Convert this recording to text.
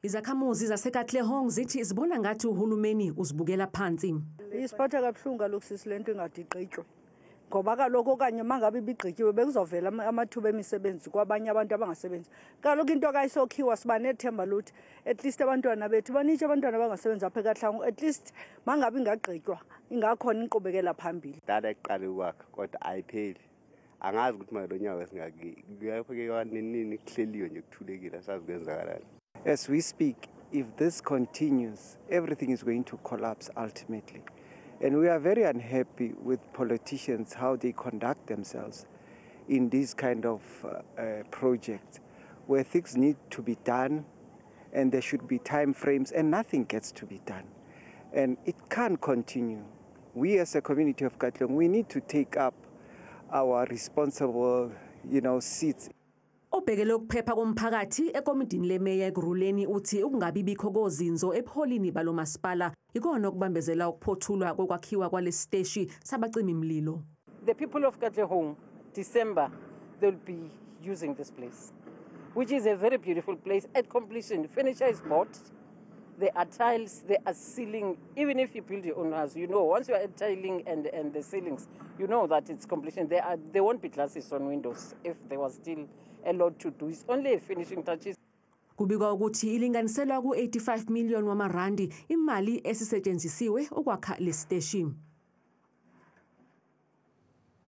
Izakhamuzi zaseKatlehong zithi zibona ngathi uhulumeni uzibukela phansi. Isiphatha kabuhlungu kaloku sisi le nto ingade igqitywe. Ngoba kaloku okanye uma ngabe ibigqityiwe bekuzovela amathuba emisebenzi kwabanye abantu abangasebenzi. Kaloku into kayisokhiwa siba nethemba lokuthi at least abantwana bethu banintshi abantwana abangasebenzi apha eKatlehong, at least uma ngabe ingagqitywa ingakhona inkqubekela phambili. Dala iqale ukwakha kodwa ayipheli. Angazi ukuthi manje lo nyaka singaki kuyafike nini kuhleliwe nje kuthulekile asazi kwenzakalani. As we speak, if this continues, everything is going to collapse ultimately. And we are very unhappy with politicians, how they conduct themselves in these kind of projects, where things need to be done and there should be time frames and nothing gets to be done. And it can't continue. We as a community of Katlehong, we need to take up our responsible seats. Obhekele ukuphepha komphakathi ekomidini lemeya Ekurhuleni uthi ukungabi bikho kozinzo ebuholini balo masipala ikona okubambezela ukuphothulwa kokwakhiwa kwalesi siteshi sabacimi mlilo. The people of Katlehong, December, they'll be using this place, which is a very beautiful place. At completion, furniture is bought, there are tiles, there are ceiling. Even if you build your own house, once you are tiling and the ceilings, you know that it's completion. There won't be glasses on windows if there was still a lot to do. It's only a finishing touches. Kubikwa ukuthi ilinganiselwa ku-85 million wamarandi imali esisetshenzisiwe ukwakha lesiteshi.